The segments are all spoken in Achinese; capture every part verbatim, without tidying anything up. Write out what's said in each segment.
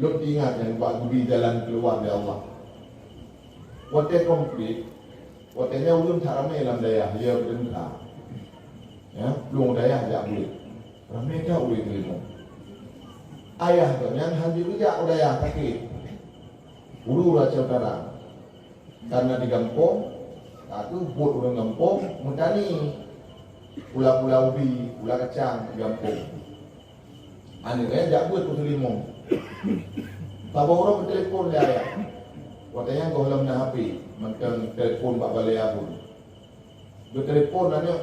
Lôn ingat nyan bak geubri jalan keuluwa lé Allah. Watée konflik, watée nyan ulôn that ramé lam dayah, ya, beuteuntara. Ya, plueng dayah jak buet. Ramé that ureuëng teurimong. Ayah geuh nyan hana geujak u dayah sakét. Ulu Aceh Utara. Karena di gampông, ka teuh buet ureuëng gampông meutani. Pula-pula ubi, pula kacang di gampông. Aneuëk nyan jak buet u Teurimong. Saboh uroe geutelepon lé ayah. Watée nyan gohlom na H P, mantong telepon bak balée abon. Geutelepon aneuëk,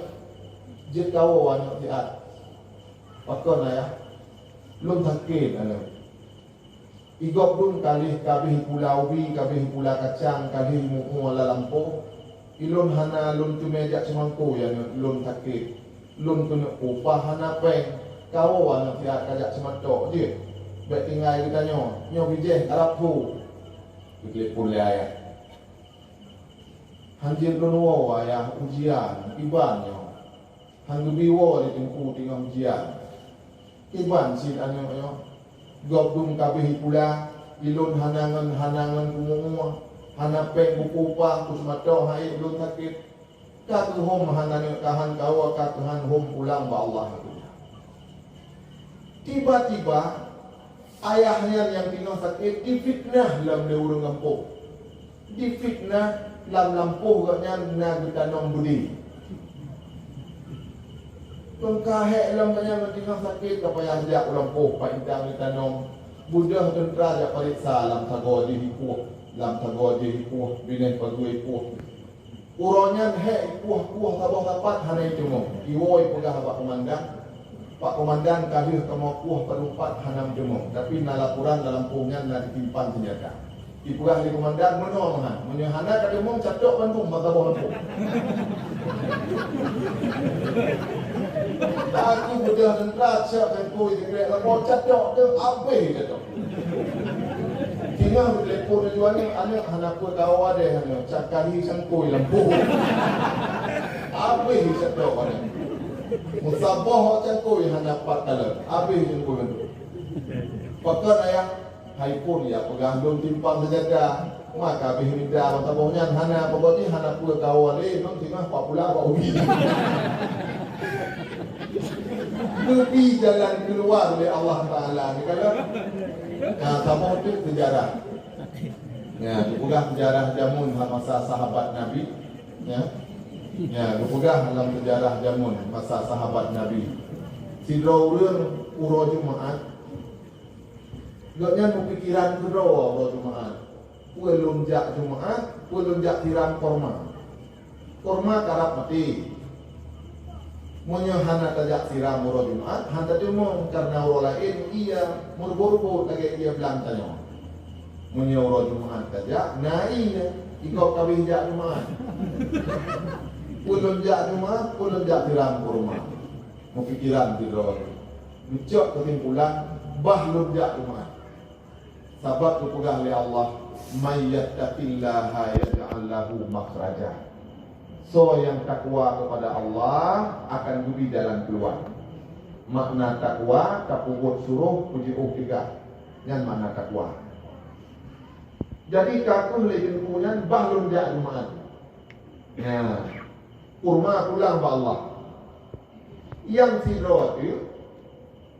jeuet kawoe aneuëk siat. Pakon ayah? Lôn sakét aneuëk. Igob lôn ka lheueh kabeh pula ubi, kabeh pula kacang, ka lheueh mu'ue lam lampôh. Ilôn hana lôn teumé jak seumangko, ya, lôn sakét. Lôn keuneuk upah hana péng. Kawoe aneuëk siat ka jak seumatok jeuet. Bék tinggai geutanyoe, nyoe bijéh karab tho. Geutelepon lé ayah. Hanjeuet lôn woe ayah ujian, iban nyoe. Han geubi woe lé Teungku teungoh ujian. Iban cit aneuëk nyoe. Gob dum kabeh ipula, ilôn hana ngon, hana ngon peumu'ue, hana péng bukeu upah, keu seumatok hai lôn sakét. Ka keuhom han aneuëk ka han kawoe, ka keuhan hom pulang bak Allah. Tiba-tiba, ayah nyan nyang teungoh sakét difitnah lom lé ureuëng gampông. Difitnah lam lampôh gobnyan na geutanom beudé. Teungka hék lom gobnyan teungoh sakét ka payah jak u lampôh, pat intan geutanom. Beudôh teuntra jak pareksa lam sagoe jih ipuih, lam sagoe jih ipuih, binéh pageue ipuih. Uroe nyan hék ipuih-puih saboh sapat hana iteumong. Iwoe ipeugah bak komandan, "Pak Komandan, ka lheueh kamoe puih padum pat hana meuteumong, tapi na laporan lam lampôh nyan na ditimpan seunjata." Ipeugah lé komandan, "Meunoe meuhan, meunyoe hana kateumong, catok bandum mata boh lampôh." Aku beudôh neutrat siap sangkoi sikrek lampôh, catok teuh abéh catok. Singoh geutelepon laju aneuëk, aneuëk hana peue kawoe wadée aneuëk, cakari sangkoi lampôh. Abéh catok aneuëk. Meusaboh cangkoi hana pat kalon, abéh cangkoi bandum. Pakon ayah, hai phon ya peugah lôn timpang seunjata, maka abéh mita mata boh nyan hana, pokok jih hana peue kawoe lé, lôn singoh pat pula bak ubi. Neubi jalan keuluwa lé Allah Taala ni kalau. Nah, saboh teuk seujarah. Ya, geupeugah seujarah jameun ha masa sahabat Nabi. Ya. Ya, geupeugah lam seujarah jameun masa sahabat Nabi. Sidroe ureuëng uroe Jumaat, gobnyan meupikiran keudroe uroe Jumaat. Peue lôn jak Jumaat, peue lôn jak siram korma. Korma karab maté. Meunyoe hana tajak siram uroe Jumaat, han tateumong, kareuna uroe laén ie meuruboh-ruboh lagée ie blang tanyoe. Meunyoe uroe Jumaat tajak, na ie, igob kabeh jak Jumaat. Peue lôn jak Jumaat, peue lôn jak siram kurma. Meupikiran sidroe. Geucok keusimpulan, bah lôn jak Jumaat. Sabab geupeugah lé Allah, "May yattaqillaha yaj'al lahu makhraja." Soe nyang takwa kepada Allah akan geubri jalan keuluwa. Makna takwa, tapeubuet suroh, peujiôh peugah. Nyan makna takwa. Jadi, ka keuh lé Teungku nyan bah lôn jak Jumaat. Nyan. Kurma pulang bak Allah. Nyang sidroe teuk,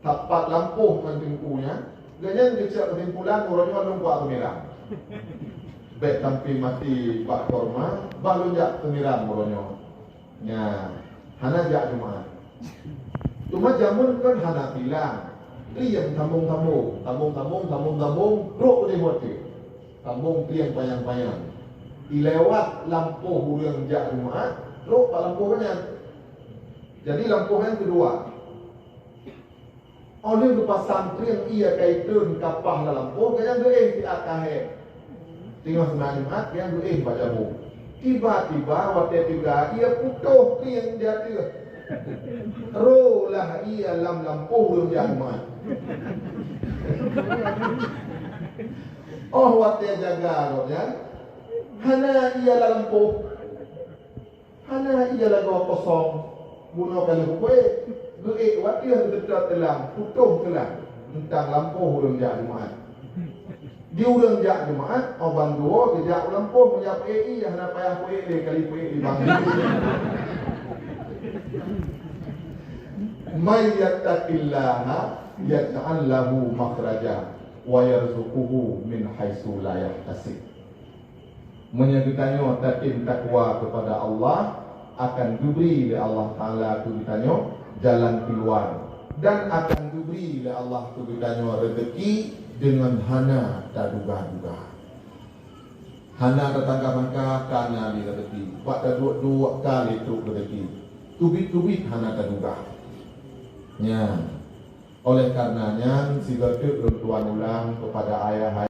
sapat lampôh ngon Teungku nyan, gobnyan geucok keusimpulan uroe nyoe lôn kuat teumiram. Bék sampai maté bak korma, bah lôn jak teumiram uroe nyoe. Nyan, hana jak Jumaat. Teuma jameun kan hana tilang. Plieng sambông-sambông, sambông-sambông, sambông-sambông, trok udeh watée. Sambông plieng panyang-panyang. Ilewat lampôh ureuëng jak Jumaat, trok bak lampôh nyan. Jadi lampôh nyan keudua. Óh lheueh geupasang plieng ie kaiton kapah lam lampôh, gobnyan geuéh siat kahé. Teungoh seunang Jumaat, gobnyan geuéh bak jameun. Tiba-tiba watée teuga ie putôh plieng di ateueh. Roh lah ie lam lampôh ureuëng jak Jumaat. Óh watée jaga gobnyan, hana ie lam lampôh. Hana ie lagoe kosong. Bunoe ka lheueh geuék, geuék watée geuteutôt teulang, putôh teulang, mantong lampôh ureuëng jak Jumaat. Di ureuëng jak Jumaat, oh ban duo geujak u lampôh meujak peuék ié, hana payah peuék lé kali peuék di bank. "May yattaqillaha yaj'al lahu makhraja wa yarzuquhu min haitsu la yahtasib." Meunyoe geutanyoe tatem takwa keupada Allah, akan geubri lé Allah Taala keu geutanyoe jalan keuluwa, dan akan geubri lé Allah keu geutanyoe reuzeuki deungon hana taduga-duga. Hana tatangka-tangka ka na lé reuzeuki, bak taduek-duek ka lé trok reuzeuki. Teubiet-teubiet hana taduga. Nyan. Oleh karena nyan, sigoe teuk lôn tuan ulang keupada ayah